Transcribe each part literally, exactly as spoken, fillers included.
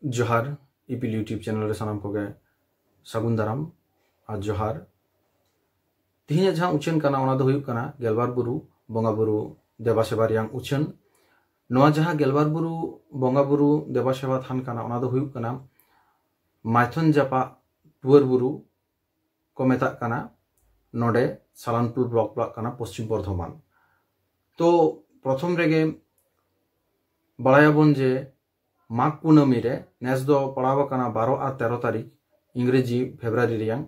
ᱡᱚᱦᱟᱨ, ᱤᱯᱤᱞ YouTube channel ᱨᱮ ᱥᱟᱱᱟᱢ ᱠᱚᱜᱮ ᱥᱟᱹᱜᱩᱱ ᱫᱟᱨᱟᱢ ᱟᱨ ᱡᱚᱦᱟᱨ᱾ ᱛᱮᱦᱮᱧᱟᱜ ᱡᱟᱦᱟᱸ ᱩᱪᱷᱟᱹᱱ ᱠᱟᱱᱟ, ᱚᱱᱟ ᱫᱚ ᱦᱩᱭᱩᱜ ᱠᱟᱱᱟ ᱜᱮᱞᱵᱟᱨ ᱵᱩᱨᱩ ᱵᱚᱸᱜᱟ ᱵᱩᱨᱩ ᱫᱮᱵᱟ ᱥᱮᱵᱟ ᱨᱮᱭᱟᱝ ᱩᱪᱷᱟᱹᱱ᱾ ᱱᱚᱣᱟ ᱡᱟᱦᱟᱸ ᱜᱮᱞᱵᱟᱨ ᱵᱩᱨᱩ ᱵᱚᱸᱜᱟ ᱵᱩᱨᱩ ᱫᱮᱵᱟ ᱥᱮᱵᱟ ᱛᱷᱟᱱ ᱠᱟᱱᱟ, ᱚᱱᱟ ᱫᱚ ᱦᱩᱭᱩᱜ ᱠᱟᱱᱟ ᱢᱟᱭᱛᱷᱚᱱ ᱡᱟᱯᱟᱜ ᱴᱩᱣᱟᱹᱨ ᱵᱩᱨᱩ ᱠᱚ ᱢᱮᱛᱟᱜ ᱠᱟᱱᱟ᱾ ᱱᱚᱰᱮ ᱥᱟᱞᱟᱱᱯᱩᱨ ᱵᱞᱚᱠ ᱯᱟᱲᱟᱜ ᱠᱟᱱᱟ, ᱯᱚᱥᱪᱤᱢ ᱵᱚᱨᱫᱷᱚᱢᱟᱱ᱾ ᱛᱚ ᱯᱨᱚᱛᱷᱚᱢ ᱨᱮᱜᱮ ᱵᱟᱲᱟᱭᱟᱵᱚᱱ ᱡᱮ ᱢᱟᱜᱽ ᱠᱩᱱᱟᱹᱢᱤ ᱨᱮ ᱱᱮᱥ ᱫᱚ ᱯᱟᱲᱟᱣ ᱟᱠᱟᱱᱟ ᱵᱟᱨᱚ ᱟᱨ ᱛᱮᱨᱚ ᱛᱟᱹᱨᱤᱠᱷ, ᱤᱝᱨᱮᱡᱤ ᱯᱷᱮᱵᱽᱨᱩᱣᱟᱨᱤ ᱨᱮᱭᱟᱝ᱾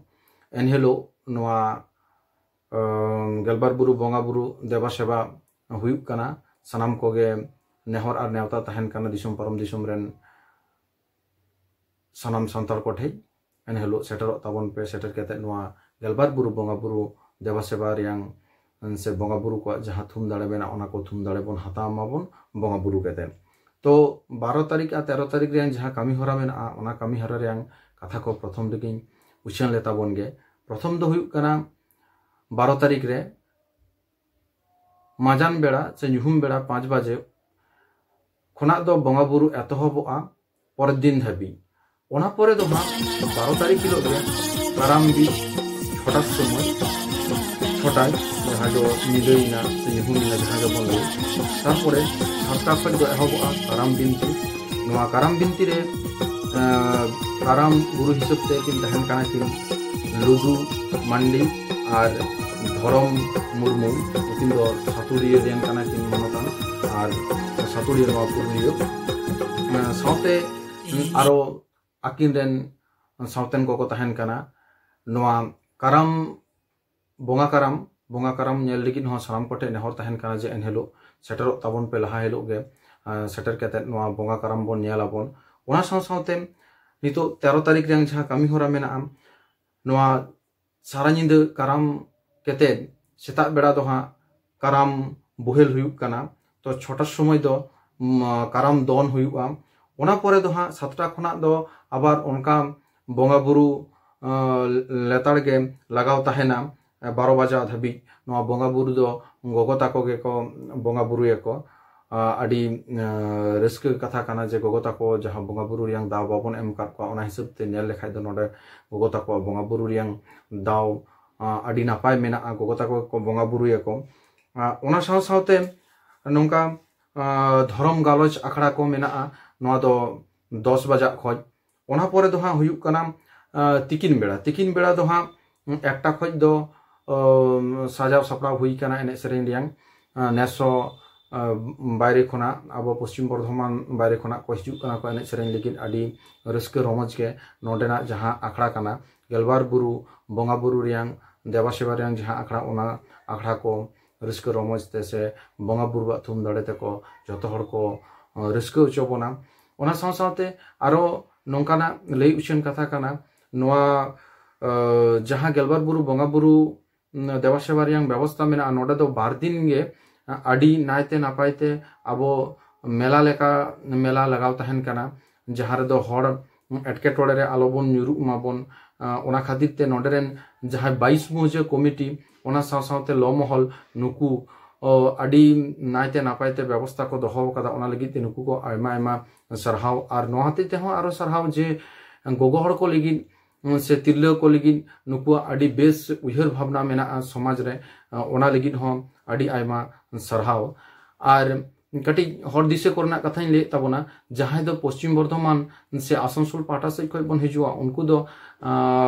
ᱮᱱᱦᱤᱞᱳᱜ ᱱᱚᱣᱟ, ᱟᱸ, ᱜᱮᱞᱵᱟᱨ ᱵᱩᱨᱩ ᱵᱚᱸᱜᱟ ᱵᱩᱨᱩ ᱫᱮᱵᱟ ᱥᱮᱵᱟ ᱦᱩᱭᱩᱜ ᱠᱟᱱᱟ᱾ ᱥᱟᱱᱟᱢ ᱠᱚᱜᱮ ᱱᱮᱦᱚᱨ ᱟᱨ ᱱᱮᱣᱛᱟ ᱛᱟᱦᱮᱱ ᱠᱟᱱᱟ ᱫᱤᱥᱚᱢ ᱯᱟᱨᱚᱢ ᱫᱤᱥᱚᱢ ᱨᱮᱱ ᱥᱟᱱᱟᱢ ᱥᱟᱱᱛᱟᱲ ᱠᱚᱴᱷᱮᱱ᱾ ᱮᱱᱦᱤᱞᱳᱜ ᱥᱮᱴᱮᱨᱚᱜ ᱛᱟᱵᱚᱱ ᱯᱮ᱾ ᱥᱮᱴᱮᱨ ᱠᱟᱛᱮ ᱱᱚᱣᱟ ᱜᱮᱞᱵᱟᱨ ᱵᱩᱨᱩ ᱵᱚᱸᱜᱟ ᱵᱩᱨᱩ ᱫᱮᱵᱟ ᱥᱮᱵᱟ ᱨᱮᱭᱟᱝ ᱥᱮ ᱵᱚᱸᱜᱟ ᱵᱩᱨᱩ ᱠᱚᱣᱟᱜ ᱡᱟᱦᱟᱸ ᱛᱷᱩᱢ ᱫᱟᱲᱮ ᱢᱮᱱᱟᱜᱼᱟ, ᱚᱱᱟ ᱠᱚ ᱛᱷᱩᱢ ᱫᱟᱲᱮ ᱵᱚᱱ ᱦᱟᱛᱟᱣ ᱢᱟᱵᱚᱱ ᱵᱚᱸᱜᱟ ᱵᱩᱨᱩ ᱠᱟᱛᱮ᱾ ᱛᱚ ᱵᱟᱨᱚ ᱛᱟᱹᱨᱤᱠᱷ ᱟᱨ ᱛᱮᱨᱚ ᱛᱟᱹᱨᱤᱠᱷ ᱨᱮᱭᱟᱝ ᱡᱟᱦᱟᱸ ᱠᱟᱹᱢᱤ ᱦᱚᱨᱟ ᱢᱮᱱᱟᱜᱼᱟ, ᱚᱱᱟ ᱠᱟᱹᱢᱤ ᱦᱚᱨᱟ ᱨᱮᱭᱟᱝ ᱠᱟᱛᱷᱟ ᱠᱚ ᱯᱨᱚᱛᱷᱚᱢ ᱨᱮᱜᱮᱧ ᱩᱪᱷᱟᱹᱱ ᱞᱮ ᱛᱟᱵᱚᱱ ᱜᱮ᱾ ᱯᱨᱚᱛᱷᱚᱢ ᱫᱚ ᱦᱩᱭᱩᱜ ᱠᱟᱱᱟ, ᱵᱟᱨᱚ ᱛᱟᱹᱨᱤᱠᱷ ᱨᱮ ᱢᱟᱡᱟᱱ ᱵᱮᱲᱟ ᱥᱮ ᱧᱩᱦᱩᱢ ᱵᱮᱲᱟ ᱯᱟᱸᱪ ᱵᱟᱡᱮ ᱠᱷᱚᱱᱟᱜ ᱫᱚ ᱵᱚᱸᱜᱟ ᱵᱩᱨᱩ ᱮᱛᱚᱦᱚᱵᱚᱜᱼᱟ ᱯᱚᱨᱮᱨ ᱫᱤᱱ ᱫᱷᱟᱹᱵᱤᱡ᱾ ᱚᱱᱟ ᱯᱚᱨᱮ ᱫᱚ ᱦᱟᱸᱜ ᱵᱟᱨᱚ ᱛᱟᱹᱨᱤᱠᱷ ᱦᱤᱞᱳᱜ ᱜᱮ ᱠᱟᱨᱟᱢ ᱵᱤᱫ ᱪᱷᱚᱴᱟ ᱥᱚᱢᱚᱭ, ᱪᱷᱚᱴᱟᱭ, ᱡᱟᱦᱟᱸ ᱫᱚ ᱧᱤᱫᱟᱹᱭᱮᱱᱟ ᱥᱮ ᱧᱩᱦᱩᱢᱮᱱᱟ, ᱡᱟᱦᱟᱸ ᱜᱮᱵᱚᱱ ᱞᱟᱹᱭ, ᱛᱟᱨᱯᱚᱨᱮ ᱥᱟᱛᱴᱟ ᱠᱷᱚᱱ ᱫᱚ ᱮᱦᱚᱵᱚᱜᱼᱟ ᱠᱟᱨᱟᱢ ᱵᱤᱱᱛᱤ᱾ ᱱᱚᱣᱟ ᱠᱟᱨᱟᱢ ᱵᱤᱱᱛᱤ ᱨᱮ, ᱟᱸ, ᱠᱟᱨᱟᱢ ᱜᱩᱨᱩ ᱦᱤᱥᱟᱹᱵ ᱛᱮ ᱠᱤᱱ ᱛᱟᱦᱮᱱ ᱠᱟᱱᱟ ᱠᱤᱱ ᱞᱩᱜᱩ ᱢᱟᱱᱰᱤ ᱟᱨ ᱫᱷᱚᱨᱚᱢ ᱢᱩᱨᱢᱩ᱾ ᱱᱩᱠᱤᱱ ᱫᱚ ᱥᱟᱹᱛᱩᱲᱤᱭᱟᱹ ᱨᱮᱱ ᱠᱟᱱᱟ ᱠᱤᱱ ᱢᱟᱱᱚᱛᱟᱱ ᱟᱨ ᱥᱟᱹᱛᱩᱲᱤᱭᱟᱹ ᱱᱚᱣᱟ ᱯᱩᱨᱩᱞᱤᱭᱟᱹ᱾ ᱟᱸ, ᱥᱟᱶᱛᱮ, ᱩᱸ, ᱟᱨᱚ ᱟᱹᱠᱤᱱ ᱨᱮᱱ ᱥᱟᱶᱛᱮᱱ ᱠᱚᱠᱚ ᱛᱟᱦᱮᱱ ᱠᱟᱱᱟ᱾ ᱱᱚᱣᱟ ᱠᱟᱨᱟᱢ ᱵᱚᱸᱜᱟ ᱠᱟᱨᱟᱢ, ᱵᱚᱸᱜᱟ ᱠᱟᱨᱟᱢ ᱧᱮᱞ ᱞᱟᱹᱜᱤᱫ ᱦᱚᱸ ᱥᱟᱱᱟᱢ ᱠᱚᱴᱷᱮᱱ ᱱᱮᱦᱚᱨ ᱛᱟᱦᱮᱱ ᱠᱟᱱᱟ ᱡᱮ ᱮᱱᱦᱤᱞᱳᱜ ᱥᱮᱴᱮᱨᱚᱜ ᱛᱟᱵᱚᱱ ᱯᱮ, ᱞᱟᱦᱟ ᱦᱤᱞᱳᱜ ᱜᱮ, ᱟᱸ, ᱥᱮᱴᱮᱨ ᱠᱟᱛᱮᱫ ᱱᱚᱣᱟ ᱵᱚᱸᱜᱟ ᱠᱟᱨᱟᱢ ᱵᱚᱱ ᱧᱮᱞ ᱟᱵᱚᱱ᱾ ᱚᱱᱟ ᱥᱟᱶ ᱥᱟᱶᱛᱮ ᱱᱤᱛᱚᱜ ᱛᱮᱨᱚ ᱛᱟᱹᱨᱤᱠᱷ ᱨᱮᱭᱟᱝ ᱡᱟᱦᱟᱸ ᱠᱟᱹᱢᱤ ᱦᱚᱨᱟ ᱢᱮᱱᱟᱜᱼᱟ, ᱱᱚᱣᱟ ᱥᱟᱨᱟ ᱧᱤᱫᱟᱹ ᱠᱟᱨᱟᱢ ᱠᱟᱛᱮᱫ ᱥᱮᱛᱟᱜ ᱵᱮᱲᱟ ᱫᱚ ᱦᱟᱸᱜ ᱠᱟᱨᱟᱢ ᱵᱳᱦᱮᱞ ᱦᱩᱭᱩᱜ ᱠᱟᱱᱟ᱾ ᱛᱚ ᱪᱷᱚᱴᱟ ᱥᱚᱢᱚᱭ ᱫᱚ, ᱩᱢ, ᱠᱟᱨᱟᱢ ᱫᱚᱱ ᱦᱩᱭᱩᱜᱼᱟ᱾ ᱚᱱᱟ ᱯᱚᱨᱮ ᱫᱚ ᱦᱟᱸᱜ ᱥᱟᱛᱴᱟ ᱠᱷᱚᱱᱟᱜ ᱫᱚ ᱟᱵᱟᱨ ᱚᱱᱠᱟ ᱵᱚᱸᱜᱟ ᱵᱩᱨᱩ, ᱟᱸ, ᱞᱮᱛᱟᱲ ᱜᱮ ᱞᱟᱜᱟᱣ ᱛᱟᱦᱮᱱᱟ᱾ ᱵᱟᱨᱚ ᱵᱟᱡᱟᱣ ᱫᱷᱟᱹᱵᱤᱡ ᱱᱚᱣᱟ ᱵᱚᱸᱜᱟ ᱵᱩᱨᱩ ᱫᱚ ᱜᱚᱜᱚ ᱛᱟᱠᱚ ᱜᱮᱠᱚ ᱵᱚᱸᱜᱟ ᱵᱩᱨᱩᱭᱟᱠᱚ᱾ ᱟᱹᱰᱤ ᱨᱟᱹᱥᱠᱟᱹ ᱠᱟᱛᱷᱟ ᱠᱟᱱᱟ ᱡᱮ ᱜᱚᱜᱚ ᱛᱟᱠᱚ ᱡᱟᱦᱟᱸ ᱵᱚᱸᱜᱟ ᱵᱩᱨᱩ ᱨᱮᱭᱟᱝ ᱫᱟᱣ ᱵᱟᱵᱚᱱ ᱮᱢ ᱟᱠᱟᱫ ᱠᱚᱣᱟ, ᱚᱱᱟ ᱦᱤᱥᱟᱹᱵ ᱛᱮ ᱧᱮᱞ ᱞᱮᱠᱷᱟᱡ ᱫᱚ ᱱᱚᱰᱮ ᱜᱚᱜᱚ ᱛᱟᱠᱚᱣᱟᱜ ᱵᱚᱸᱜᱟ ᱵᱩᱨᱩ ᱨᱮᱭᱟᱝ ᱫᱟᱣ ᱟᱹᱰᱤ ᱱᱟᱯᱟᱭ ᱢᱮᱱᱟᱜᱼᱟ᱾ ᱜᱚᱜᱚ ᱛᱟᱠᱚ ᱠᱚ ᱵᱚᱸᱜᱟ ᱵᱩᱨᱩᱭᱟᱠᱚ᱾ ᱚᱱᱟ ᱥᱟᱶ ᱥᱟᱶᱛᱮ ᱱᱚᱝᱠᱟ ᱫᱷᱚᱨᱚᱢ ᱜᱟᱞᱚᱪ ᱟᱠᱷᱲᱟ ᱠᱚ ᱢᱮᱱᱟᱜᱼᱟ, ᱱᱚᱣᱟ ᱫᱚ ᱫᱚᱥ ᱵᱟᱡᱟᱜ ᱠᱷᱚᱡ᱾ ᱚᱱᱟ ᱯᱚᱨᱮ ᱫᱚ ᱦᱟᱸᱜ ᱦᱩᱭᱩᱜ ᱠᱟᱱᱟ ᱛᱤᱠᱤᱱ ᱵᱮᱲᱟ᱾ ᱛᱤᱠᱤᱱ ᱵᱮᱲᱟ ᱫᱚ ᱦᱟᱸᱜ ᱮᱠᱴᱟ ᱠᱷᱚᱡ ᱫᱚ ᱥᱟᱡᱟᱣ ᱥᱟᱯᱲᱟᱣ ᱦᱩᱭ ᱠᱟᱱᱟ ᱮᱱᱮᱡ ᱥᱮᱨᱮᱧ ᱨᱮᱭᱟᱝ᱾ ᱱᱮᱥ ᱦᱚᱸ ᱵᱟᱭᱨᱮ ᱠᱷᱚᱱᱟᱜ, ᱟᱵᱚ ᱯᱚᱥᱪᱤᱢ ᱵᱚᱨᱫᱷᱚᱢᱟᱱ ᱵᱟᱭᱨᱮ ᱠᱷᱚᱱᱟᱜ ᱠᱚ ᱦᱤᱡᱩᱜ ᱠᱟᱱᱟ ᱠᱚ ᱮᱱᱮᱡ ᱥᱮᱨᱮᱧ ᱞᱟᱹᱜᱤᱫ᱾ ᱟᱹᱰᱤ ᱨᱟᱹᱥᱠᱟᱹ ᱨᱚᱢᱚᱡᱽ ᱜᱮ ᱱᱚᱰᱮᱱᱟᱜ ᱡᱟᱦᱟᱸ ᱟᱠᱷᱲᱟ ᱠᱟᱱᱟ, ᱜᱮᱞᱵᱟᱨ ᱵᱩᱨᱩ ᱵᱚᱸᱜᱟ ᱵᱩᱨᱩ ᱨᱮᱭᱟᱝ ᱫᱮᱵᱟ ᱥᱮᱵᱟ ᱨᱮᱭᱟᱝ ᱡᱟᱦᱟᱸ ᱟᱠᱷᱲᱟ, ᱚᱱᱟ ᱟᱠᱷᱲᱟ ᱠᱚ ᱨᱟᱹᱥᱠᱟᱹ ᱨᱚᱢᱚᱡᱽ ᱛᱮ ᱥᱮ ᱵᱚᱸᱜᱟ ᱵᱩᱨᱩᱣᱟᱜ ᱛᱷᱩᱢ ᱫᱟᱲᱮ ᱛᱮᱠᱚ ᱡᱚᱛᱚ ᱦᱚᱲ ᱠᱚ ᱨᱟᱹᱥᱠᱟᱹ ᱦᱚᱪᱚ ᱵᱚᱱᱟ᱾ ᱚᱱᱟ ᱥᱟᱶ ᱥᱟᱶᱛᱮ ᱟᱨᱚ ᱱᱚᱝᱠᱟᱱᱟᱜ ᱞᱟᱹᱭ ᱩᱪᱷᱟᱹᱱ ᱠᱟᱛᱷᱟ ᱠᱟᱱᱟ, ᱱᱚᱣᱟ ᱡᱟᱦᱟᱸ ᱜᱮᱞᱵᱟᱨ ᱵᱩᱨᱩ ᱵᱚᱸᱜᱟ ᱵᱩᱨᱩ ᱫᱮᱵᱟ ᱥᱮᱵᱟ ᱨᱮᱭᱟᱝ ᱵᱮᱵᱚᱥᱛᱟ ᱢᱮᱱᱟᱜᱼᱟ, ᱱᱚᱰᱮ ᱫᱚ ᱵᱟᱨ ᱫᱤᱱ ᱜᱮ ᱟᱹᱰᱤ ᱱᱟᱭᱛᱮ ᱱᱟᱯᱟᱭ ᱛᱮ ᱟᱵᱚ ᱢᱮᱞᱟ ᱞᱮᱠᱟ ᱢᱮᱞᱟ ᱞᱟᱜᱟᱣ ᱛᱟᱦᱮᱱ ᱠᱟᱱᱟ, ᱡᱟᱦᱟᱸ ᱨᱮᱫᱚ ᱦᱚᱲ ᱮᱴᱠᱮᱴᱚᱬᱮ ᱨᱮ ᱟᱞᱚᱵᱚᱱ ᱧᱩᱨᱩᱜ ᱢᱟᱵᱚᱱ᱾ ᱚᱱᱟ ᱠᱷᱟᱹᱛᱤᱨ ᱛᱮ ᱱᱚᱰᱮ ᱨᱮᱱ ᱡᱟᱦᱟᱸᱭ ᱵᱟᱭᱤᱥ ᱢᱩᱦᱡᱟᱹ ᱠᱚᱢᱤᱴᱤ, ᱚᱱᱟ ᱥᱟᱶ ᱥᱟᱶᱛᱮ ᱞᱚ ᱢᱚᱦᱚᱞ, ᱱᱩᱠᱩ ᱟᱹᱰᱤ ᱱᱟᱭᱛᱮ ᱱᱟᱯᱟᱭ ᱛᱮ ᱵᱮᱵᱚᱥᱛᱟ ᱠᱚ ᱫᱚᱦᱚ ᱟᱠᱟᱫᱟ᱾ ᱚᱱᱟ ᱞᱟᱹᱜᱤᱫ ᱛᱮ ᱱᱩᱠᱩ ᱠᱚ ᱟᱭᱢᱟ ᱟᱭᱢᱟ ᱥᱟᱨᱦᱟᱣ᱾ ᱟᱨ ᱱᱚᱣᱟ ᱦᱚᱛᱮᱡ ᱛᱮᱦᱚᱸ ᱟᱨᱚ ᱥᱟᱨᱦᱟᱣ ᱡᱮ ᱜᱚᱜᱚ ᱦᱚᱲ ᱠᱚ ᱞᱟᱹᱜᱤᱫ ᱥᱮ ᱛᱤᱨᱞᱟᱹ ᱠᱚ ᱞᱟᱹᱜᱤᱫ ᱱᱩᱠᱩᱣᱟᱜ ᱟᱹᱰᱤ ᱵᱮᱥ ᱩᱭᱦᱟᱹᱨ ᱵᱷᱟᱵᱽᱱᱟ ᱢᱮᱱᱟᱜᱼᱟ ᱥᱚᱢᱟᱡᱽ ᱨᱮ, ᱚᱱᱟ ᱞᱟᱹᱜᱤᱫ ᱦᱚᱸ ᱟᱹᱰᱤ ᱟᱭᱢᱟ ᱥᱟᱨᱦᱟᱣ᱾ ᱟᱨ ᱠᱟᱹᱴᱤᱡ ᱦᱚᱨ ᱫᱤᱥᱟᱹ ᱠᱚᱨᱮᱱᱟᱜ ᱠᱟᱛᱷᱟᱧ ᱞᱟᱹᱭᱮᱫ ᱛᱟᱵᱚᱱᱟ, ᱡᱟᱦᱟᱸᱭ ᱫᱚ ᱯᱚᱥᱪᱤᱢ ᱵᱚᱨᱫᱷᱚᱢᱟᱱ ᱥᱮ ᱟᱥᱟᱱᱥᱳᱞ ᱯᱟᱦᱴᱟ ᱥᱮᱫ ᱠᱷᱚᱱ ᱵᱚᱱ ᱦᱤᱡᱩᱜᱼᱟ, ᱩᱱᱠᱩ ᱫᱚ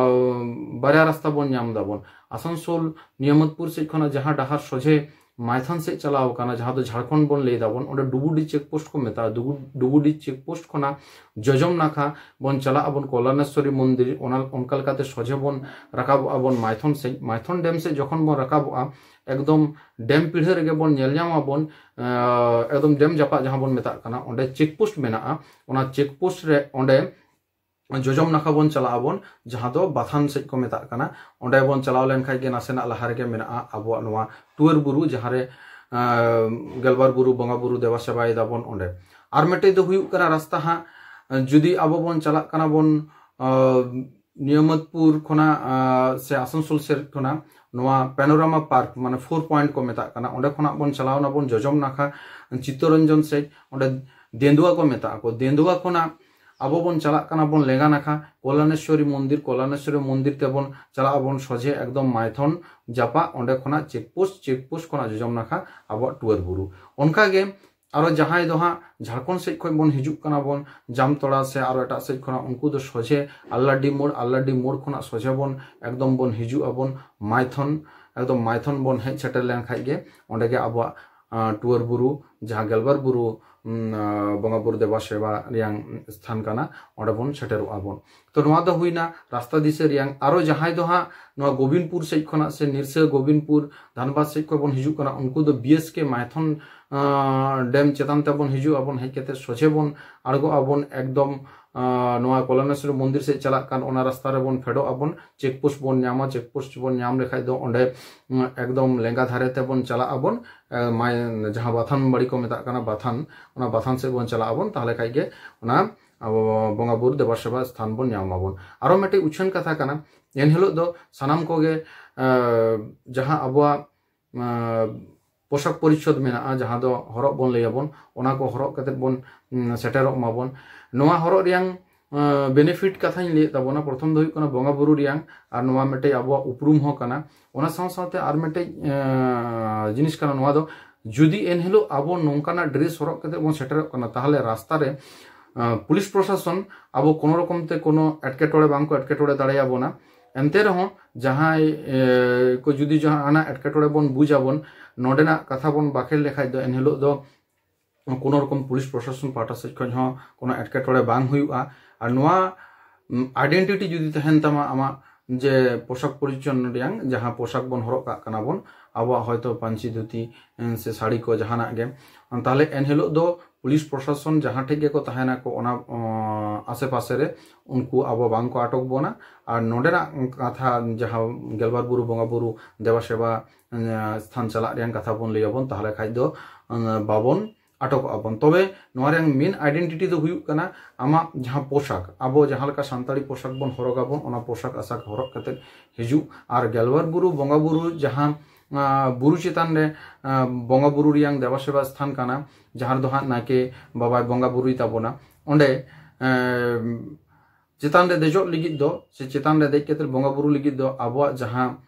ᱵᱟᱨᱭᱟ ᱨᱟᱥᱛᱟ ᱵᱚᱱ ᱧᱟᱢ ᱫᱟᱵᱚᱱ᱾ ᱟᱥᱟᱱᱥᱳᱞ ᱱᱤᱭᱟᱢᱚᱛᱯᱩᱨ ᱥᱮᱫ ᱠᱷᱚᱱᱟᱜ ᱡᱟᱦᱟᱸ ᱰᱟᱦᱟᱨ ᱥᱚᱡᱷᱮ ᱢᱟᱭᱛᱷᱚᱱ ᱥᱮᱫ ᱪᱟᱞᱟᱣ ᱠᱟᱱᱟ, ᱡᱟᱦᱟᱸ ᱫᱚ ᱡᱷᱟᱲᱠᱷᱚᱸᱰ ᱵᱚᱱ ᱞᱟᱹᱭ ᱫᱟᱵᱚᱱ, ᱚᱸᱰᱮ ᱰᱩᱵᱩᱰᱤ ᱪᱮᱠᱯᱳᱥᱴ ᱠᱚ ᱢᱮᱛᱟᱜᱼᱟ᱾ ᱰᱩᱵᱩᱰᱤ ᱪᱮᱠᱯᱳᱥᱴ ᱠᱷᱚᱱᱟᱜ ᱡᱚᱡᱚᱢ ᱱᱟᱠᱷᱟ ᱵᱚᱱ ᱪᱟᱞᱟᱜ ᱟᱵᱚᱱ ᱠᱚᱞᱞᱟᱱᱮᱥᱣᱚᱨᱤ ᱢᱚᱱᱫᱤᱨ, ᱚᱱᱟ ᱚᱱᱠᱟ ᱞᱮᱠᱟᱛᱮ ᱥᱚᱡᱷᱮ ᱵᱚᱱ ᱨᱟᱠᱟᱵᱚᱜᱼᱟ ᱵᱚᱱ ᱢᱟᱭᱛᱷᱚᱱ ᱥᱮᱫ᱾ ᱢᱟᱭᱛᱷᱚᱱ ᱰᱮᱢ ᱥᱮᱫ ᱡᱚᱠᱷᱚᱱ ᱵᱚᱱ ᱨᱟᱠᱟᱵᱚᱜᱼᱟ, ᱮᱠᱫᱚᱢ ᱰᱮᱢ ᱯᱤᱲᱦᱟᱹ ᱨᱮᱜᱮ ᱵᱚᱱ ᱧᱮᱞ ᱧᱟᱢ ᱟᱵᱚᱱ, ᱮᱠᱫᱚᱢ ᱰᱮᱢ ᱡᱟᱯᱟᱜ ᱡᱟᱦᱟᱸ ᱵᱚᱱ ᱢᱮᱛᱟᱜ ᱠᱟᱱᱟ, ᱚᱸᱰᱮ ᱪᱮᱠᱯᱳᱥᱴ ᱢᱮᱱᱟᱜᱼᱟ᱾ ᱚᱱᱟ ᱪᱮᱠᱯᱳᱥᱴ ᱨᱮ ᱚᱸᱰᱮ ᱡᱚᱡᱚᱢ ᱱᱟᱠᱷᱟ ᱵᱚᱱ ᱪᱟᱞᱟᱜ ᱟᱵᱚᱱ, ᱡᱟᱦᱟᱸ ᱫᱚ ᱵᱟᱛᱷᱟᱱ ᱥᱮᱫ ᱠᱚ ᱢᱮᱛᱟᱜ ᱠᱟᱱᱟ᱾ ᱚᱸᱰᱮ ᱵᱚᱱ ᱪᱟᱞᱟᱣ ᱞᱮᱱᱠᱷᱟᱡ ᱜᱮ ᱱᱟᱥᱮᱱᱟᱜ ᱞᱟᱦᱟ ᱨᱮᱜᱮ ᱢᱮᱱᱟᱜᱼᱟ ᱟᱵᱚᱣᱟᱜ ᱱᱚᱣᱟ ᱴᱩᱣᱟᱹᱨ ᱵᱩᱨᱩ, ᱡᱟᱦᱟᱸ ᱨᱮ ᱜᱮᱞᱵᱟᱨ ᱵᱩᱨᱩ ᱵᱚᱸᱜᱟ ᱵᱩᱨᱩ ᱫᱮᱵᱟ ᱥᱮᱵᱟᱭ ᱫᱟᱵᱚᱱ ᱚᱸᱰᱮ᱾ ᱟᱨ ᱢᱤᱫᱴᱮᱡ ᱫᱚ ᱦᱩᱭᱩᱜ ᱠᱟᱱᱟ ᱨᱟᱥᱛᱟ ᱦᱟᱸᱜ, ᱡᱩᱫᱤ ᱟᱵᱚ ᱵᱚᱱ ᱪᱟᱞᱟᱜ ᱠᱟᱱᱟ ᱵᱚᱱ ᱱᱤᱭᱟᱢᱟᱛᱯᱩᱨ ᱠᱷᱚᱱᱟᱜ ᱥᱮ ᱟᱥᱟᱱᱥᱳᱞ ᱥᱮᱫ ᱠᱷᱚᱱᱟᱜ ᱱᱚᱣᱟ ᱯᱮᱱᱳᱨᱟᱢᱟ ᱯᱟᱨᱠ, ᱢᱟᱱᱮ ᱯᱷᱳᱨ ᱯᱚᱭᱮᱱᱴ ᱠᱚ ᱢᱮᱛᱟᱜ ᱠᱟᱱᱟ, ᱚᱸᱰᱮ ᱠᱷᱚᱱᱟᱜ ᱵᱚᱱ ᱪᱟᱞᱟᱣ ᱱᱟᱵᱚᱱ ᱡᱚᱡᱚᱢ ᱱᱟᱠᱷᱟ ᱪᱤᱛᱛᱚᱨᱚᱧᱡᱚᱱ ᱥᱮᱫ, ᱚᱸᱰᱮ ᱫᱮᱱᱫᱩᱣᱟ ᱠᱚ ᱢᱮᱛᱟᱜ ᱟᱠᱚ᱾ ᱫᱮᱱᱫᱩᱣᱟ ᱠᱷᱚᱱᱟᱜ ᱟᱵᱚ ᱵᱚᱱ ᱪᱟᱞᱟᱜ ᱠᱟᱱᱟ ᱵᱚᱱ ᱞᱮᱸᱜᱟ ᱱᱟᱠᱷᱟ ᱠᱚᱞᱟᱱᱮᱥᱣᱚᱨᱤ ᱢᱚᱱᱫᱤᱨ, ᱠᱚᱞᱟᱱᱮᱥᱣᱚᱨᱤ ᱢᱚᱱᱫᱤᱨ ᱛᱮᱵᱚᱱ ᱪᱟᱞᱟᱜ ᱟᱵᱚᱱ ᱥᱚᱡᱷᱮ ᱮᱠᱫᱚᱢ ᱢᱟᱭᱛᱷᱚᱱ ᱡᱟᱯᱟᱜ, ᱚᱸᱰᱮ ᱠᱷᱚᱱᱟᱜ ᱪᱮᱠ ᱯᱳᱥᱴ, ᱪᱮᱠ ᱯᱳᱥᱴ ᱠᱷᱚᱱᱟᱜ ᱡᱚᱡᱚᱢ ᱱᱟᱠᱷᱟ ᱟᱵᱚᱣᱟᱜ ᱴᱩᱣᱟᱹᱨ ᱵᱩᱨᱩ᱾ ᱚᱱᱠᱟᱜᱮ ᱟᱨᱚ ᱡᱟᱦᱟᱸᱭ ᱫᱚ ᱦᱟᱸᱜ ᱡᱷᱟᱲᱠᱷᱚᱸᱰ ᱥᱮᱫ ᱠᱷᱚᱱ ᱵᱚᱱ ᱦᱤᱡᱩᱜ ᱠᱟᱱᱟ ᱵᱚᱱ ᱡᱟᱢᱛᱚᱲᱟ ᱥᱮ ᱟᱨᱚ ᱮᱴᱟᱜ ᱥᱮᱫ ᱠᱷᱚᱱᱟᱜ, ᱩᱱᱠᱩ ᱫᱚ ᱥᱚᱡᱷᱮ ᱟᱞᱞᱟᱰᱤ ᱢᱳᱲ, ᱟᱞᱞᱟᱰᱤ ᱢᱳᱲ ᱠᱷᱚᱱᱟᱜ ᱥᱚᱡᱷᱮ ᱵᱚᱱ ᱮᱠᱫᱚᱢ ᱵᱚᱱ ᱦᱤᱡᱩᱜ ᱟᱵᱚᱱ ᱢᱟᱭᱛᱷᱚᱱ, ᱮᱠᱫᱚᱢ ᱢᱟᱭᱛᱷᱚᱱ ᱵᱚᱱ ᱦᱮᱡ ᱥᱮᱴᱮᱨ ᱞᱮᱱ ᱠᱷᱟᱡ ᱜᱮ ᱚᱸᱰᱮ ᱜᱮ ᱟᱵᱚᱣᱟᱜ ᱴᱩᱣᱟᱹᱨ ᱵᱩᱨᱩ, ᱡᱟᱦᱟᱸ ᱜᱮᱞᱵᱟᱨ ᱵᱩᱨᱩ ᱵᱚᱸᱜᱟ ᱵᱩᱨᱩ ᱫᱮᱵᱟ ᱥᱮᱵᱟ ᱨᱮᱭᱟᱝ ᱥᱛᱷᱟᱱ ᱠᱟᱱᱟ, ᱚᱸᱰᱮ ᱵᱚᱱ ᱥᱮᱴᱮᱨᱚᱜᱼᱟ ᱵᱚᱱ᱾ ᱛᱚ ᱱᱚᱣᱟ ᱫᱚ ᱦᱩᱭᱱᱟ ᱨᱟᱥᱛᱟ ᱫᱤᱥᱟᱹ ᱨᱮᱭᱟᱝ᱾ ᱟᱨᱚ ᱡᱟᱦᱟᱸᱭ ᱫᱚ ᱦᱟᱸᱜ ᱱᱚᱣᱟ ᱜᱳᱵᱤᱱᱯᱩᱨ ᱥᱮᱫ ᱠᱷᱚᱱᱟᱜ ᱥᱮ ᱱᱤᱨᱥᱟᱹ ᱜᱳᱵᱤᱱᱯᱩᱨ ᱫᱷᱟᱱᱵᱟᱫᱽ ᱥᱮᱫ ᱠᱷᱚᱱ ᱵᱚᱱ ᱦᱤᱡᱩᱜ ᱠᱟᱱᱟ, ᱩᱱᱠᱩ ᱫᱚ B S K Maithon dam ᱪᱮᱛᱟᱱ ᱛᱮᱵᱚᱱ ᱦᱤᱡᱩᱜ ᱟᱵᱚᱱ, ᱦᱮᱡ ᱠᱟᱛᱮ ᱥᱚᱡᱷᱮ ᱵᱚᱱ ᱟᱬᱜᱚᱜ ᱟᱵᱚᱱ ᱮᱠᱫᱚᱢ ᱱᱚᱣᱟ ᱠᱚᱞᱟᱱᱮᱥᱚᱨ ᱢᱚᱱᱫᱤᱨ ᱥᱮᱫ ᱪᱟᱞᱟᱜ ᱠᱟᱱ ᱚᱱᱟ ᱨᱟᱥᱛᱟ ᱨᱮᱵᱚᱱ ᱯᱷᱮᱰᱚᱜ ᱟᱵᱚᱱ, ᱪᱮᱠ ᱯᱳᱥᱴ ᱵᱚᱱ ᱧᱟᱢᱟ᱾ ᱪᱮᱠ ᱯᱳᱥᱴ ᱵᱚᱱ ᱧᱟᱢ ᱞᱮᱠᱷᱟᱡ ᱫᱚ ᱚᱸᱰᱮ ᱮᱠᱫᱚᱢ ᱞᱮᱸᱜᱟ ᱫᱷᱟᱨᱮ ᱛᱮᱵᱚᱱ ᱪᱟᱞᱟᱜ ᱟᱵᱚᱱ, ᱡᱟᱦᱟᱸ ᱵᱟᱛᱷᱟᱱ ᱵᱟᱲᱤ ᱠᱚ ᱢᱮᱛᱟᱜ ᱠᱟᱱᱟ, ᱵᱟᱛᱷᱟᱱ, ᱚᱱᱟ ᱵᱟᱛᱷᱟᱱ ᱥᱮᱫ ᱵᱚᱱ ᱪᱟᱞᱟᱜ ᱟᱵᱚᱱ, ᱛᱟᱦᱚᱞᱮ ᱠᱷᱟᱡ ᱜᱮ ᱚᱱᱟ ᱟᱵᱚ ᱵᱚᱸᱜᱟ ᱵᱩᱨᱩ ᱫᱮᱵᱟ ᱥᱮᱵᱟ ᱥᱛᱷᱟᱱ ᱵᱚᱱ ᱧᱟᱢ ᱟᱵᱚᱱ᱾ ᱟᱨᱚ ᱢᱤᱫᱴᱮᱡ ᱩᱪᱷᱟᱹᱱ ᱠᱟᱛᱷᱟ ᱠᱟᱱᱟ, ᱮᱱᱦᱤᱞᱳᱜ ᱫᱚ ᱥᱟᱱᱟᱢ ᱠᱚᱜᱮ ᱡᱟᱦᱟᱸ ᱟᱵᱚᱣᱟᱜ ᱯᱳᱥᱟᱠ ᱯᱚᱨᱤᱪᱷᱚᱫ ᱢᱮᱱᱟᱜᱼᱟ, ᱡᱟᱦᱟᱸ ᱫᱚ ᱦᱚᱨᱚᱜ ᱵᱚᱱ ᱞᱟᱹᱭ ᱟᱵᱚᱱ, ᱚᱱᱟ ᱠᱚ ᱦᱚᱨᱚᱜ ᱠᱟᱛᱮ ᱵᱚᱱ ᱥᱮᱴᱮᱨᱚᱜ ᱢᱟᱵᱚᱱ᱾ ᱱᱚᱣᱟ ᱦᱚᱨᱚᱜ ᱨᱮᱭᱟᱝ ᱵᱮᱱᱤᱯᱷᱤᱴ ᱠᱟᱛᱷᱟᱧ ᱞᱟᱹᱭᱮᱫ ᱛᱟᱵᱚᱱᱟ᱾ ᱯᱨᱚᱛᱷᱚᱢ ᱫᱚ ᱦᱩᱭᱩᱜ ᱠᱟᱱᱟ ᱵᱚᱸᱜᱟ ᱵᱩᱨᱩ ᱨᱮᱭᱟᱝ, ᱟᱨ ᱱᱚᱣᱟ ᱢᱤᱫᱴᱮᱡ ᱟᱵᱚᱣᱟᱜ ᱩᱯᱨᱩᱢ ᱦᱚᱸ ᱠᱟᱱᱟ᱾ ᱚᱱᱟ ᱥᱟᱶ ᱥᱟᱶᱛᱮ ᱟᱨ ᱢᱤᱫᱴᱮᱡ ᱡᱤᱱᱤᱥ ᱠᱟᱱᱟ, ᱱᱚᱣᱟ ᱫᱚ ᱡᱩᱫᱤ ᱮᱱᱦᱤᱞᱳᱜ ᱟᱵᱚ ᱱᱚᱝᱠᱟᱱᱟᱜ ᱰᱨᱮᱥ ᱦᱚᱨᱚᱜ ᱠᱟᱛᱮ ᱵᱚᱱ ᱥᱮᱴᱮᱨᱚᱜ ᱠᱟᱱᱟ, ᱛᱟᱦᱚᱞᱮ ᱨᱟᱥᱛᱟ ᱨᱮ ᱯᱩᱞᱤᱥ ᱯᱨᱚᱥᱟᱥᱚᱱ ᱟᱵᱚ ᱠᱳᱱᱳ ᱨᱚᱠᱚᱢ ᱛᱮ ᱠᱳᱱᱳ ᱮᱴᱠᱮᱴᱚᱬᱮ ᱵᱟᱝ ᱠᱚ ᱮᱴᱠᱮᱴᱚᱬᱮ ᱫᱟᱲᱮᱭᱟᱵᱚᱱᱟ᱾ ᱮᱱᱛᱮ ᱨᱮᱦᱚᱸ ᱡᱟᱦᱟᱸᱭ ᱠᱚ ᱡᱩᱫᱤ ᱡᱟᱦᱟᱱᱟᱜ ᱮᱴᱠᱮᱴᱚᱬᱮ ᱵᱚᱱ ᱵᱩᱡ ᱟᱵᱚᱱ, ᱱᱚᱰᱮᱱᱟᱜ ᱠᱟᱛᱷᱟ ᱵᱚᱱ ᱵᱟᱠᱷᱮᱲ ᱞᱮᱠᱷᱟᱡ ᱫᱚ ᱮᱱᱦᱤᱞᱳᱜ ᱫᱚ ᱠᱳᱱᱳ ᱨᱚᱠᱚᱢ ᱯᱩᱞᱤᱥ ᱯᱨᱚᱥᱟᱥᱚᱱ ᱯᱟᱦᱴᱟ ᱥᱮᱫ ᱠᱷᱚᱱ ᱦᱚᱸ ᱠᱳᱱᱳ ᱮᱴᱠᱮᱴᱚᱬᱮ ᱵᱟᱝ ᱦᱩᱭᱩᱜᱼᱟ᱾ ᱟᱨ ᱱᱚᱣᱟ ᱟᱭᱰᱮᱱᱴᱤᱴᱤ ᱡᱩᱫᱤ ᱛᱟᱦᱮᱱ ᱛᱟᱢᱟ ᱟᱢᱟᱜ, ᱡᱮ ᱯᱳᱥᱟᱠ ᱯᱚᱨᱤᱪᱷᱚᱱ ᱨᱮᱭᱟᱝ ᱡᱟᱦᱟᱸ ᱯᱳᱥᱟᱠ ᱵᱚᱱ ᱦᱚᱨᱚᱜ ᱠᱟᱜ ᱠᱟᱱᱟ ᱵᱚᱱ, ᱟᱵᱚᱣᱟᱜ ᱦᱚᱭᱛᱳ ᱯᱟᱹᱧᱪᱤ ᱫᱷᱩᱛᱤ ᱥᱮ ᱥᱟᱹᱲᱤ ᱠᱚ ᱡᱟᱦᱟᱱᱟᱜ ᱜᱮ, ᱛᱟᱦᱞᱮ ᱮᱱᱦᱤᱞᱳᱜ ᱫᱚ ᱯᱩᱞᱤᱥ ᱯᱨᱚᱥᱟᱥᱚᱱ ᱡᱟᱦᱟᱸ ᱴᱷᱮᱡ ᱜᱮᱠᱚ ᱛᱟᱦᱮᱱᱟᱠᱚ ᱚᱱᱟ ᱟᱥᱮ ᱯᱟᱥᱮ ᱨᱮ, ᱩᱱᱠᱩ ᱟᱵᱚ ᱵᱟᱝ ᱠᱚ ᱟᱴᱚᱠ ᱵᱚᱱᱟ᱾ ᱟᱨ ᱱᱚᱰᱮᱱᱟᱜ ᱠᱟᱛᱷᱟ, ᱡᱟᱦᱟᱸ ᱜᱮᱞᱵᱟᱨ ᱵᱩᱨᱩ ᱵᱚᱸᱜᱟ ᱵᱩᱨᱩ ᱫᱮᱵᱟ ᱥᱮᱵᱟ ᱥᱛᱷᱟᱱ ᱪᱟᱞᱟᱜ ᱨᱮᱭᱟᱜ ᱠᱟᱛᱷᱟ ᱵᱚᱱ ᱞᱟᱹᱭ ᱟᱵᱚᱱ, ᱛᱟᱦᱞᱮ ᱠᱷᱟᱡ ᱫᱚ ᱵᱟᱵᱚᱱ ᱟᱴᱚᱠᱚᱜᱼᱟ ᱵᱚᱱ᱾ ᱛᱚᱵᱮ ᱱᱚᱣᱟ ᱨᱮᱭᱟᱜ ᱢᱮᱱ ᱟᱭᱰᱮᱱᱴᱤᱴᱤ ᱫᱚ ᱦᱩᱭᱩᱜ ᱠᱟᱱᱟ ᱟᱢᱟᱜ ᱡᱟᱦᱟᱸ ᱯᱳᱥᱟᱠ, ᱟᱵᱚ ᱡᱟᱦᱟᱸ ᱞᱮᱠᱟ ᱥᱟᱱᱛᱟᱲᱤ ᱯᱳᱥᱟᱠ ᱵᱚᱱ ᱦᱚᱨᱚᱜᱟᱵᱚᱱ, ᱚᱱᱟ ᱯᱳᱥᱟᱠ ᱟᱥᱟᱠ ᱦᱚᱨᱚᱜ ᱠᱟᱛᱮ ᱦᱤᱡᱩᱜ᱾ ᱟᱨ ᱜᱮᱞᱣᱟᱨ ᱵᱩᱨᱩ ᱵᱚᱸᱜᱟ ᱵᱩᱨᱩ ᱡᱟᱦᱟᱸ ᱵᱩᱨᱩ ᱪᱮᱛᱟᱱ ᱨᱮ ᱵᱚᱸᱜᱟ ᱵᱩᱨᱩ ᱨᱮᱭᱟᱝ ᱫᱮᱵᱟ ᱥᱮᱵᱟ ᱥᱛᱷᱟᱱ ᱠᱟᱱᱟ, ᱡᱟᱦᱟᱸ ᱨᱮᱫᱚ ᱦᱟᱸᱜ ᱱᱟᱭᱠᱮ ᱵᱟᱵᱟᱭ ᱵᱚᱸᱜᱟ ᱵᱩᱨᱩᱭ ᱛᱟᱵᱚᱱᱟ, ᱚᱸᱰᱮ ᱪᱮᱛᱟᱱ ᱨᱮ ᱫᱮᱡᱚᱜ ᱞᱟᱹᱜᱤᱫ ᱫᱚ ᱥᱮ ᱪᱮᱛᱟᱱ ᱨᱮ ᱫᱮᱡ ᱠᱟᱛᱮ ᱵᱚᱸᱜᱟ ᱵᱩᱨᱩ ᱞᱟᱹᱜᱤᱫ ᱫᱚ ᱟᱵᱚᱣᱟᱜ ᱡᱟᱦᱟᱸ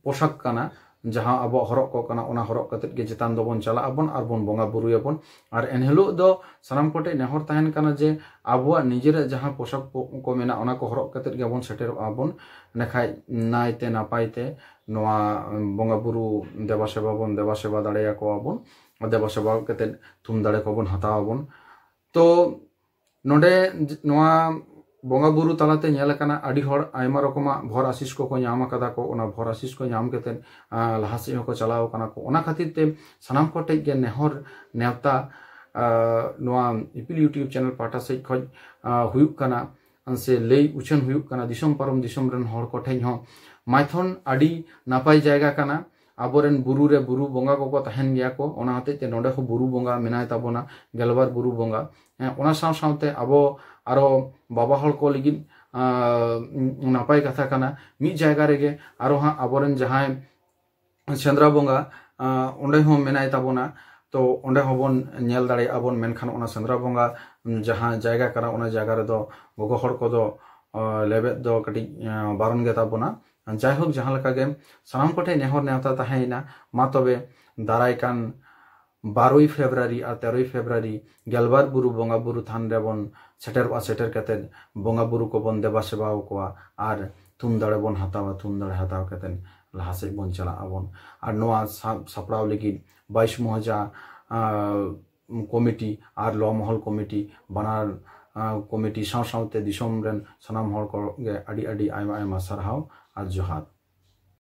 ᱯᱳᱥᱟᱠ ᱠᱟᱱᱟ, ᱡᱟᱦᱟᱸ ᱟᱵᱚᱣᱟᱜ ᱦᱚᱨᱚᱜ ᱠᱚ ᱠᱟᱱᱟ, ᱚᱱᱟ ᱦᱚᱨᱚᱜ ᱠᱟᱛᱮ ᱜᱮ ᱪᱮᱛᱟᱱ ᱫᱚᱵᱚᱱ ᱪᱟᱞᱟᱜ ᱟᱵᱚᱱ ᱟᱨ ᱵᱚᱱ ᱵᱚᱸᱜᱟ ᱵᱩᱨᱩᱭᱟᱵᱚᱱ᱾ ᱟᱨ ᱮᱱᱦᱤᱞᱳᱜ ᱫᱚ ᱥᱟᱱᱟᱢ ᱠᱚᱴᱷᱮᱱ ᱱᱮᱦᱚᱨ ᱛᱟᱦᱮᱱ ᱠᱟᱱᱟ ᱡᱮ ᱟᱵᱚᱣᱟᱜ ᱱᱤᱡᱮᱨᱟᱜ ᱡᱟᱦᱟᱸ ᱯᱳᱥᱟᱠ ᱠᱚ ᱢᱮᱱᱟᱜᱼᱟ, ᱚᱱᱟ ᱠᱚ ᱦᱚᱨᱚᱜ ᱠᱟᱛᱮ ᱜᱮᱵᱚᱱ ᱥᱮᱴᱮᱨᱚᱜᱼᱟ ᱵᱚᱱ᱾ ᱮᱸᱰᱮᱠᱷᱟᱡ ᱱᱟᱭᱛᱮ ᱱᱟᱯᱟᱭ ᱛᱮ ᱱᱚᱣᱟ ᱵᱚᱸᱜᱟ ᱵᱩᱨᱩ ᱫᱮᱵᱟ ᱥᱮᱵᱟ ᱵᱚᱱ ᱫᱮᱵᱟ ᱥᱮᱵᱟ ᱫᱟᱲᱮᱭᱟᱠᱚᱣᱟ ᱵᱚᱱ, ᱫᱮᱵᱟ ᱥᱮᱵᱟ ᱠᱟᱛᱮ ᱛᱷᱩᱢ ᱫᱟᱲᱮ ᱠᱚᱵᱚᱱ ᱦᱟᱛᱟᱣ ᱟᱵᱚᱱ᱾ ᱛᱚ ᱱᱚᱰᱮ ᱱᱚᱣᱟ ᱵᱚᱸᱜᱟ ᱵᱩᱨᱩ ᱛᱟᱞᱟᱛᱮ ᱧᱮᱞ ᱟᱠᱟᱱᱟ, ᱟᱹᱰᱤ ᱦᱚᱲ ᱟᱭᱢᱟ ᱨᱚᱠᱚᱢᱟᱜ ᱵᱷᱚᱨ ᱟᱥᱤᱥ ᱠᱚᱠᱚ ᱧᱟᱢ ᱟᱠᱟᱫᱟ ᱠᱚ᱾ ᱚᱱᱟ ᱵᱷᱚᱨ ᱟᱥᱤᱥ ᱠᱚ ᱧᱟᱢ ᱠᱟᱛᱮ ᱞᱟᱦᱟ ᱥᱮᱫ ᱦᱚᱸᱠᱚ ᱪᱟᱞᱟᱣ ᱟᱠᱟᱱᱟ ᱠᱚ᱾ ᱚᱱᱟ ᱠᱷᱟᱹᱛᱤᱨ ᱛᱮ ᱥᱟᱱᱟᱢ ᱠᱚᱴᱷᱮᱡ ᱜᱮ ᱱᱮᱦᱚᱨ ᱱᱮᱣᱛᱟ ᱱᱚᱣᱟ ᱤᱯᱤᱞ YouTube ᱪᱮᱱᱮᱞ ᱯᱟᱦᱴᱟ ᱥᱮᱫ ᱠᱷᱚᱱ ᱦᱩᱭᱩᱜ ᱠᱟᱱᱟ ᱥᱮ ᱞᱟᱹᱭ ᱩᱪᱷᱟᱹᱱ ᱦᱩᱭᱩᱜ ᱠᱟᱱᱟ ᱫᱤᱥᱚᱢ ᱯᱟᱨᱚᱢ ᱫᱤᱥᱚᱢ ᱨᱮᱱ ᱦᱚᱲ ᱠᱚᱴᱷᱮᱱ ᱦᱚᱸ, ᱢᱟᱭᱛᱷᱚᱱ ᱟᱹᱰᱤ ᱱᱟᱯᱟᱭ ᱡᱟᱭᱜᱟ ᱠᱟᱱᱟ᱾ ᱟᱵᱚᱨᱮᱱ ᱵᱩᱨᱩ ᱨᱮ ᱵᱩᱨᱩ ᱵᱚᱸᱜᱟ ᱠᱚᱠᱚ ᱛᱟᱦᱮᱱ ᱜᱮᱭᱟ ᱠᱚ, ᱚᱱᱟ ᱦᱚᱛᱮᱡ ᱛᱮ ᱱᱚᱰᱮ ᱦᱚᱸ ᱵᱩᱨᱩ ᱵᱚᱸᱜᱟ ᱢᱮᱱᱟᱭ ᱛᱟᱵᱚᱱᱟ, ᱜᱮᱞᱵᱟᱨ ᱵᱩᱨᱩ ᱵᱚᱸᱜᱟ᱾ ᱦᱮᱸ, ᱚᱱᱟ ᱥᱟᱶ ᱥᱟᱶᱛᱮ ᱟᱵᱚ ᱟᱨᱚ ᱵᱟᱵᱟ ᱦᱚᱲ ᱠᱚ ᱞᱟᱹᱜᱤᱫ ᱱᱟᱯᱟᱭ ᱠᱟᱛᱷᱟ ᱠᱟᱱᱟ, ᱢᱤᱫ ᱡᱟᱭᱜᱟ ᱨᱮᱜᱮ ᱟᱨᱚ ᱦᱟᱸᱜ ᱟᱵᱚᱨᱮᱱ ᱡᱟᱦᱟᱸᱭ ᱥᱮᱸᱫᱽᱨᱟ ᱵᱚᱸᱜᱟ ᱚᱸᱰᱮ ᱦᱚᱸ ᱢᱮᱱᱟᱭ ᱛᱟᱵᱚᱱᱟ᱾ ᱛᱚ ᱚᱸᱰᱮ ᱦᱚᱸᱵᱚᱱ ᱧᱮᱞ ᱫᱟᱲᱮᱭᱟᱜᱼᱟ ᱵᱚᱱ, ᱢᱮᱱᱠᱷᱟᱱ ᱚᱱᱟ ᱥᱮᱸᱫᱽᱨᱟ ᱵᱚᱸᱜᱟ ᱡᱟᱦᱟᱸ ᱡᱟᱭᱜᱟ ᱠᱟᱱᱟ, ᱚᱱᱟ ᱡᱟᱭᱜᱟ ᱨᱮᱫᱚ ᱜᱚᱜᱚ ᱦᱚᱲ ᱠᱚᱫᱚ ᱞᱮᱵᱮᱫ ᱫᱚ ᱠᱟᱹᱴᱤᱡ ᱵᱟᱨᱚᱱ ᱜᱮ ᱛᱟᱵᱚᱱᱟ᱾ ᱡᱟᱭᱦᱳᱠ, ᱡᱟᱦᱟᱸ ᱞᱮᱠᱟ ᱜᱮ ᱥᱟᱱᱟᱢ ᱠᱚᱴᱷᱮᱱ ᱱᱮᱦᱚᱨ ᱱᱮᱣᱛᱟ ᱛᱟᱦᱮᱸᱭᱮᱱᱟ, ᱢᱟ ᱛᱚᱵᱮ ᱫᱟᱨᱟᱭ ᱠᱟᱱ ᱵᱟᱨᱚᱭ ᱯᱷᱮᱵᱽᱨᱩᱣᱟᱨᱤ ᱟᱨ ᱛᱮᱨᱚᱭ ᱯᱷᱮᱵᱽᱨᱩᱣᱟᱨᱤ ᱜᱮᱞᱵᱟᱨ ᱵᱩᱨᱩ ᱵᱚᱸᱜᱟ ᱵᱩᱨᱩ ᱛᱷᱟᱱ ᱨᱮᱵᱚᱱ ᱥᱮᱴᱮᱨᱚᱜᱼᱟ᱾ ᱥᱮᱴᱮᱨ ᱠᱟᱛᱮ ᱵᱚᱸᱜᱟ ᱵᱩᱨᱩ ᱠᱚᱵᱚᱱ ᱫᱮᱵᱟ ᱥᱮᱵᱟ ᱟᱠᱚᱣᱟ ᱟᱨ ᱛᱷᱩᱢ ᱫᱟᱲᱮ ᱵᱚᱱ ᱦᱟᱛᱟᱣᱟ᱾ ᱛᱷᱩᱢ ᱫᱟᱲᱮ ᱦᱟᱛᱟᱣ ᱠᱟᱛᱮ ᱞᱟᱦᱟ ᱥᱮᱫ ᱵᱚᱱ ᱪᱟᱞᱟᱜ ᱟᱵᱚᱱ᱾ ᱟᱨ ᱱᱚᱣᱟ ᱥᱟᱵ ᱥᱟᱯᱲᱟᱣ ᱞᱟᱹᱜᱤᱫ ᱵᱟᱭᱤᱥ ᱢᱚᱦᱚᱡᱟ ᱠᱚᱢᱤᱴᱤ ᱟᱨ ᱞᱚ ᱢᱚᱦᱚᱞ ᱠᱚᱢᱤᱴᱤ, ᱵᱟᱱᱟᱨ ᱠᱚᱢᱤᱴᱤ ᱥᱟᱶ ᱥᱟᱶᱛᱮ ᱫᱤᱥᱚᱢ ᱨᱮᱱ ᱥᱟᱱᱟᱢ ᱦᱚᱲ ᱠᱚᱜᱮ ᱟᱹᱰᱤ ᱟᱹᱰᱤ ᱟᱭᱢᱟ ᱟᱭᱢᱟ ᱥᱟᱨᱦᱟᱣ ᱟᱨ ᱡᱚᱦᱟᱨ᱾